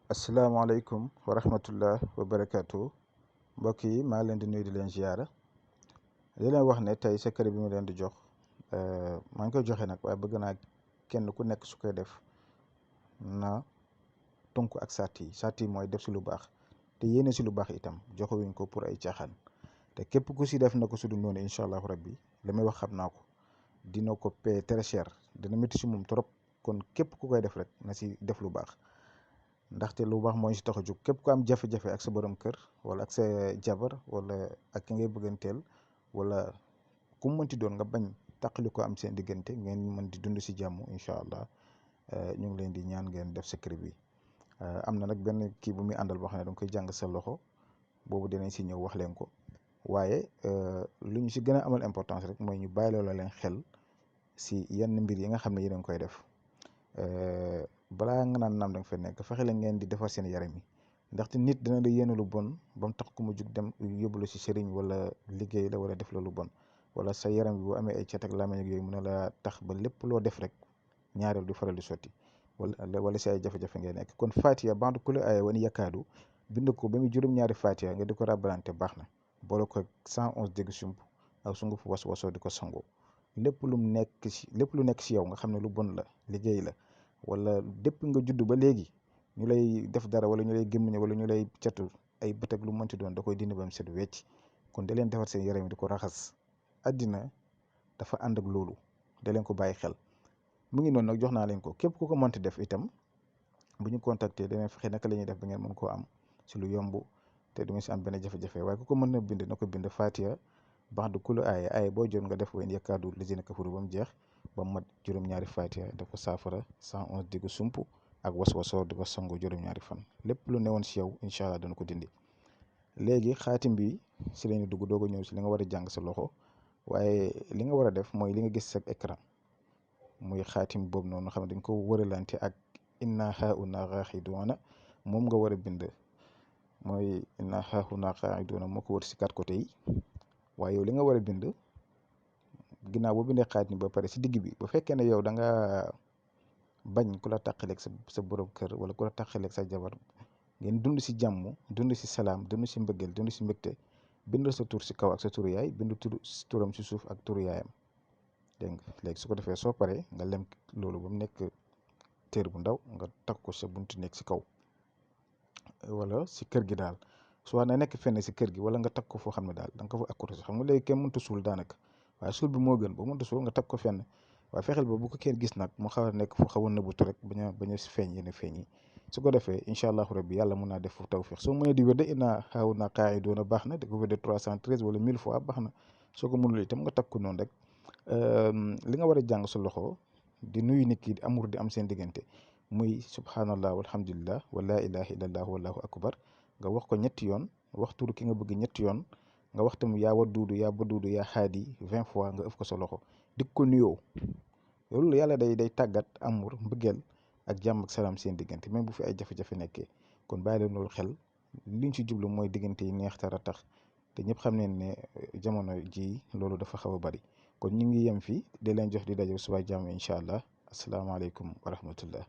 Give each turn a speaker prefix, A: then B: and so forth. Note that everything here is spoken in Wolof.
A: asalaamaaleykum wa rahmatullah wa barakaatu mbokk yi maa leen di nuyu di leen ziyaara di leen wax ne tey secret bi mu leen di jox maa ngi koy joxe nag waaye bëgg naa kenn ku nekk su koy def na tënku ak sart yi mooy def si lu baax te yéene si lu baax itam joxewuñ ko pour ay caaxaan te képp ku si def na ko su du noonu incha allahu rabbi li may wax xam naa ko dina ko paye très cher dina métti si moom trop kon képp ku koy def rek na si def lu baax. ndaxte lu baax mooy si tax a jóg képp ku am jafe-jafe ak sa borom kër wala ak sa jabar wala ak ki ngay bëgganteel wala ku mu mënti doon nga bañ taqali ko am seen diggante ngeen mën di dund si jàmm incha allah ñu ngi leen di ñaan ngeen def secret bi. am na nag benn kii bu muy àndal boo xam ne da nga koy jàng sa loxo boobu dinañ si ñëw wax leen ko waaye lu ñu si gën a amal importance rek mooy ñu bàyyi loola leen xel si yenn mbir yi nga xam ne yéen a ngi koy def. balaa nga naan naam da nga fa nekk fexe la ngeen di defar seen yaram yi ndaxte nit dina la yéene lu bon ba mu tax ku mu jug dem yóbbu la si sëriñ wala liggéey la wala def la lu bon wala sa yaram bi bu amee ay cat ak làmmiñ ak yooyu mën na la tax ba lépp loo def rek ñaareel du faral di sotti wala si ay jafe-jafe ngay nekk. kon Fatiha bantu ku la aaya wani yakkaadu bind ko ba muy juróom-ñaari Fatiha nga di ko rabalante baax na boole ko 111 dégg sump ak sunguf was-wasoo di ko sangoo lépp lu nekk si yow nga xam ne lu bon la liggéey la. wala dépp nga judd ba léegi ñu lay def dara wala ñu lay gémmiñe wala ñu lay catu ay bët ak lu mënti doon da koy dindi ba mu set wecc kon da leen defar seen yaram yi di ko raxas àddina dafa ànd ak loolu da leen ko bàyyi xel mu ngi noonu nag jox naa leen ko képp ku ko mënti def itam bu ñu contacter danañ fexe naka la ñuy def ba ngeen mën koo am si lu yomb te du ngeen si am benn jafe-jafe waaye ku ko mën na bind na ko bind Fatiha ba'da kulli aaya boo jot nga def wa in yakkaadu lazina kafaru ba mu jeex ba mu mat juróom-ñaari Fatiha def ko saafara 111 di ko sump ak was-wasoo di ko sangu juróom-ñaari fan lépp lu newoon si yow incha allah dana ko dindi. léegi xaatim bi si lañu dugg doog a ñëw si li nga war a jàng sa loxo waaye li nga war a def mooy li nga gis sa écran muy xaatim boobu noonu xam ne dañ ko wëralante ak inna haahunaa qaa'iduuna moom nga war a bind mooy inna haahunaa qaa'iduuna moo ko wër si 4 côté yi waaye yow li nga war a bind. ginnaaw boo bindee xaatim ba pare si digg bi bu fekkee ne yow da nga bañ ku la tàqaleeg sa borom kër wala ku la tàqaleeg sa jabar ngeen dund si jàmm dund si salaam dund si mbëggeel dund si mbégte bindal sa tur si kaw ak sa turu yaay bind turam si suuf ak turu yaayam dégg nga léegi su ko defee soo paree nga lem loolu ba mu nekk téer bu ndaw nga takk ko sa buntu nekk si kaw wala si kër gi daal soo na nekk fenn si kër gi wala nga takk ko foo xam ne daal da nga ko fa accroché xam nga léegi kenn mënut a suul daanaka. waaye suul bi moo gën boo mënta suul nga teg ko fenn waaye fexeel ba bu ko kenn gis nag mu xaw a nekk fu xaw a nëbbatu rek bañ a feeñ yenn feeñ yi su ko defee incha allahu rabbi yàlla mun naa def fu tawfiq soo mënee di wérde inna haahunaa qaa'iduuna baax na di ko wérde 313 wala 1000 fois baax na soo ko mënul itam nga teg ko noonu rek li nga war a jàng sa loxo di nuyu nit ki di amur di am seen diggante muy subhanallah walhamdulillah wa laa ilaha illallah wallahu akbar nga wax ko ñetti yoon wax turu ki nga bëgg ñetti yoon. nga wax tamit yaa waduudu yaa baduudu yaa xaadi 20 fois nga ëf ko sa loxo di ko nuyoo loolu yàlla day tàggat amur mbëggeel ak jàmm ak salaam seen diggante même bu fi ay jafe-jafe nekkee kon bàyyi leen loolu xel liñ ci jublu mooy diggante yi neex tara tax te ñëpp xam nañ ne jamono ji loolu dafa xaw a bari kon ñu ngi yem fii di leen jox di daje suba jàmm incha allah asalaamaaleykum wa rahmatullah